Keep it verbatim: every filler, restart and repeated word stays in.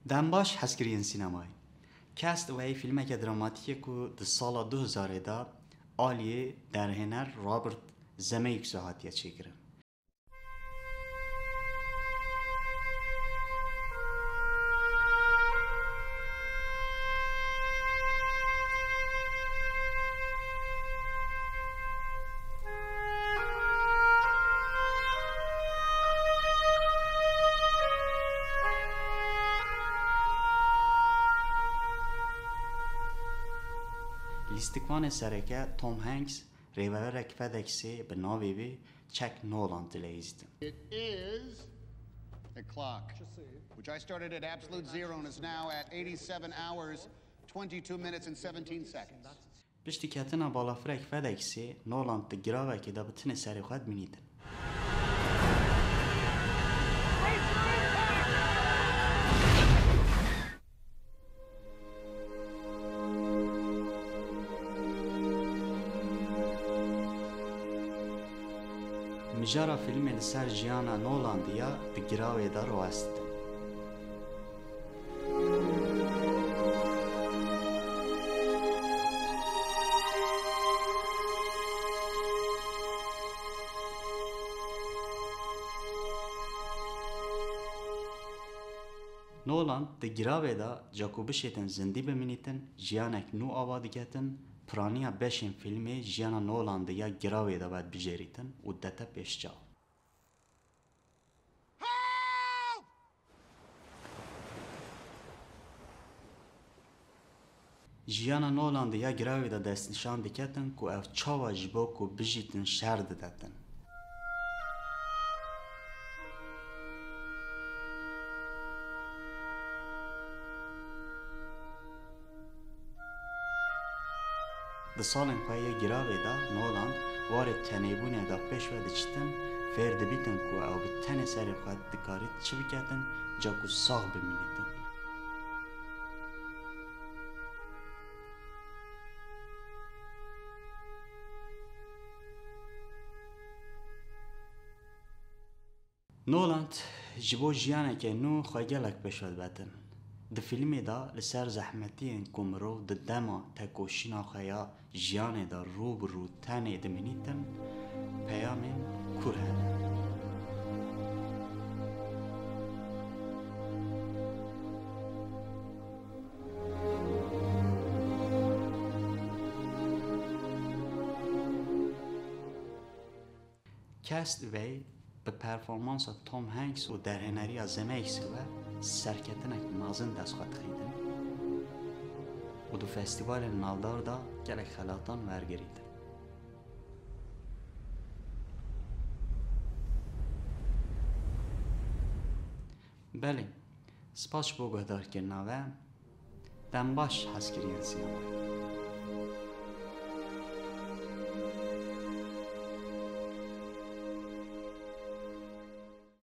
Dem baş hezkiriyên sînemayê. Castaway fîlmeke dramatîk e ku di sala du hezarê de aliyê derhêner Robert Zemeckis ve hatiye çêkirin. Lîstikvanê sereke Tom Hanks rêveberek FedExê bi navê wî Chuck Nolan dileyîzitin. It is a clock, which I started at absolute zero and is now at eighty-seven hours, twenty-two minutes and seventeen seconds. Piştî ketina balafirek FedExê, Nolan di giravekê de bi tenê serê xwe dimînîtin. Mijara fîlmê li ser jiyana Nolan de ya di giravê de rawestin. Nolan di giravê de, ca ku bişêtin zindî bimînîtin, jiyanek nû ava diketin, piraniya beşên fîlmê jiyana Nolan de ya giravê de vedibijêrîtin û dete pêş çav. Jiyana Nolan de ya giravê de destnîşan diketin ku ev çawa ji bo ku bijîtin şer didetin. Di salên xwe yê giravê de Nolan warê tenêbûnê de pêş ve diçitin, fêr dibîtin ku ew bi tenê serê xwe dikarît çi biketin, ca ku sax bimînîtin. Nolan ji bo jiyaneke nû xwe gelek pêş ve dibetin. Di fîlmê de li ser zehmetiyên ku mirov di dema tekoşîna xwe ya jiyanê de rû bi rû tenê dimînîtin, peyamên kûr hene. Castaway bi performansa Tom Hanks û derhêneriya Zemeckis ve serketinek mezin dest xwe dixînin û di festîvalên navdar de gelek xelatan wergirîtin. Belê, spas ji bo guhdarkirina we. Dem baş hezkiriyên sînemayê.